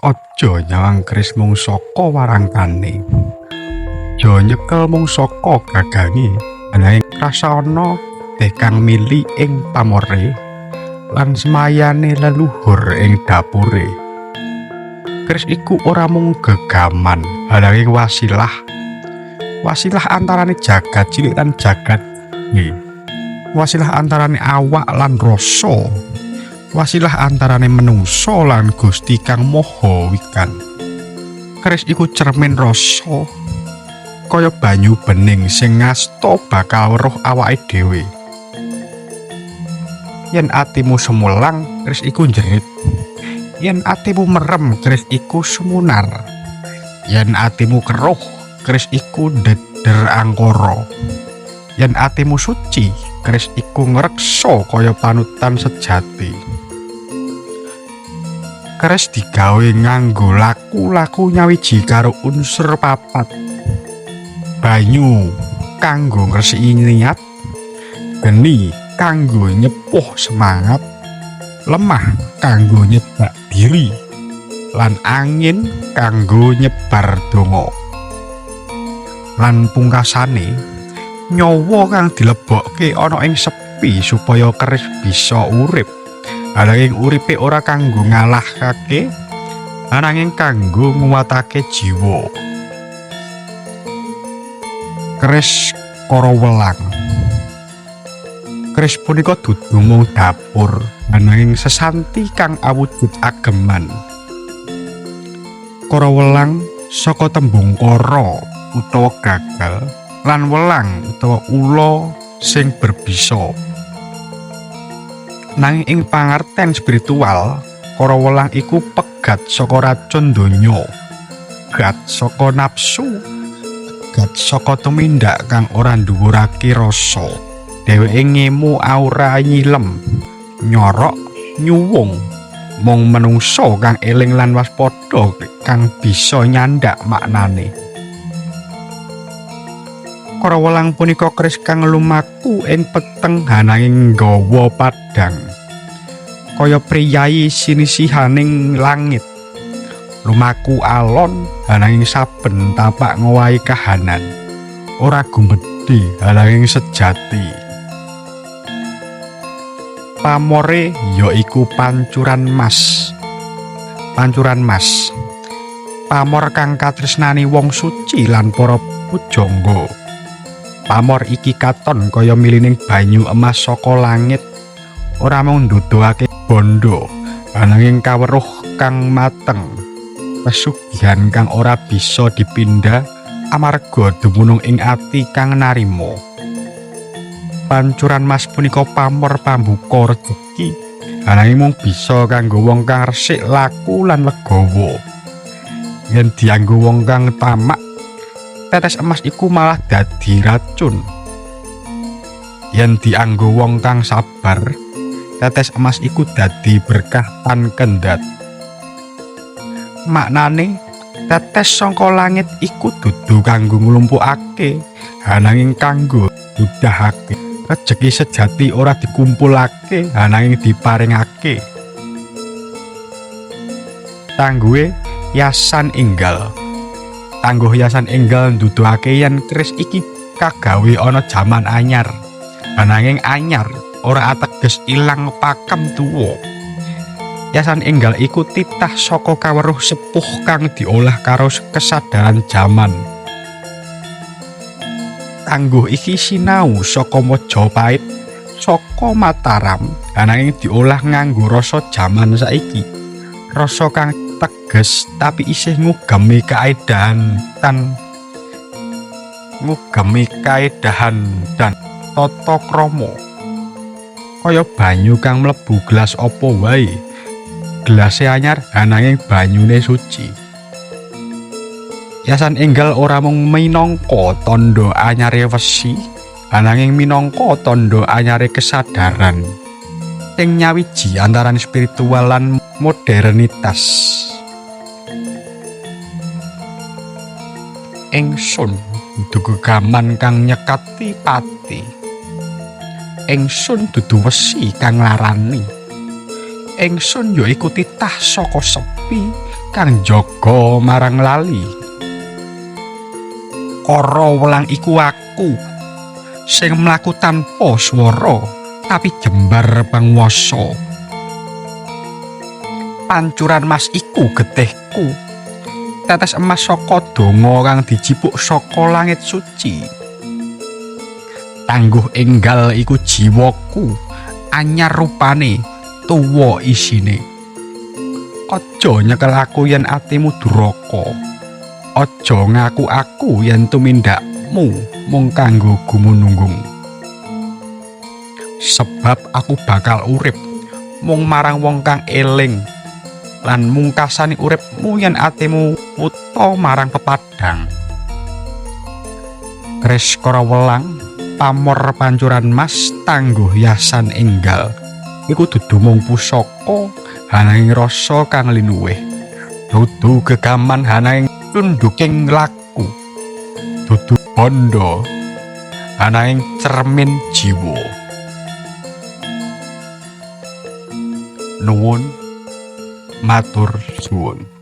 Aja nyawang keris mung saka warangkane. Aja nyekel mung saka gagange, ananging rasana getih kang mili ing pamore lan semayane leluhur ing dapure. Keris iku ora mung gegaman, ananging wasilah. Wasilah antarane jagat cilik lan jagat gedhe. Wasilah antarane awak lan rasa. Wasilah antarane menungsa lan Gusti Kang Maha Wikan. Keris iku cermin rasa, kaya banyu bening sing ngasta bakal weruh awake dhewe. Yen atimu semulang, keris iku njerit. Yen atimu merem, keris iku sumunar. Yen atimu keruh, keris iku ndeder angkara. Yen atimu suci, keris iku ngreksa kaya panutan sejati. Keris digawe nganggo laku-laku nyawiji karo unsur papat. Banyu kanggo ngresiki niat, geni kanggo nyepuh semangat, lemah kanggo nyebak diri, lan angin kanggo nyebar donga. Lan pungkasane, nyawa kang dilebokke ana ing sepi supaya keris bisa urip. Ananging uripe ora kanggo ngalahake, ananging kanggo nguwatake jiwa. Keris Karawelang. Keris punika dudu mung dapur, ananging sesanti kang awujud ageman. Karawelang saka tembung kara utawa gagal lan welang utawa ula sing berbisa. Nanging ing pangerten spiritual, Karawelang iku pegat saka racun donya, pegat saka nafsu, pegat saka tumindak kang ora ndhuwurake rasa. Dheweke ngemu aura nyilem, nyorok, nyuwung. Mung menungsa kang eling lan waspada kang bisa nyandak maknane. Karawelang punika keris kang lumaku ing peteng ananging nggawa padhang. Kaya priyayi sinisihaning langit. Lumaku alon ananging saben tapak ngowahi kahanan. Ora gumedhe ananging sejati. Pamore ya iku pancuran mas. Pancuran mas. Pamor kang katresnani wong suci lan para pujangga. Pamor iki katon kaya milining banyu emas saka langit. Ora mung nduduhake bondo, ananging kaweruh kang mateng. Pesugihan kang ora bisa dipindah amarga dumunung ing ati kang narima. Pancuran mas punika pamor pambuka rejeki, ananging mung bisa kanggo wong kang resik laku lan legawa. Yen dianggo wong kang tamak, tetes emas iku malah dadi racun. Yen dianggo wong kang sabar, tetes emas iku dadi berkah tan kendhat. Maknane, tetes saka langit iku dudu kanggo nglumpukake, ananging kanggo ndudhahake. Rejeki sejati ora dikumpulake, ananging diparingake. Tangguhe yasan enggal. Tangguh yasan enggal nduduhake yen keris iki kagawe ana jaman anyar. Ananging anyar ora ateges ilang pakem tuwa. Yasan enggal iku titah saka kaweruh sepuh kang diolah karo kesadaran jaman. Tangguh iki sinau saka Majapahit, saka Mataram, ananging diolah nganggo rasa jaman saiki. Rasa kang teges tapi isih ngugemi kaedahan tan ngugemi kaedahan dan tata krama. Kaya banyu kang mlebu gelas apa wae. Gelase anyar ananging banyune suci. Yasan enggal ora mung minangka tandha anyare wesi, ananging minangka tandha anyare kesadaran sing nyawiji antarane spiritual lan modernitas. Ingsun dudu gegaman kang nyekati pati. Ingsun dudu wesi kang nglarani. Ingsun ya iku titah saka sepi kang jaga marang lali. Kara welang iku aku sing mlaku tanpa swara tapi jembar panguwasa. Pancuran mas iku getihku, tetes emas saka donga kang dijipuk saka langit suci. Tangguh enggal iku jiwaku, anyar rupane, tuwa isine. Aja nyekel aku yen atimu duraka. Aja ngaku aku yen tumindakmu mung kanggo gumununggung. Sebab aku bakal urip mung marang wong kang eling lan mungkasani uripmu yen atimu wuta marang pepadang. Kris Kara Welang, pamor pancuran mas, tangguh yasan enggal iku dudu mung pusaka ananging rasa kang linuwih, dudu gegaman ananging tunduking laku, dudu bondo ananging cermin jiwa. Nuwun matur suwun.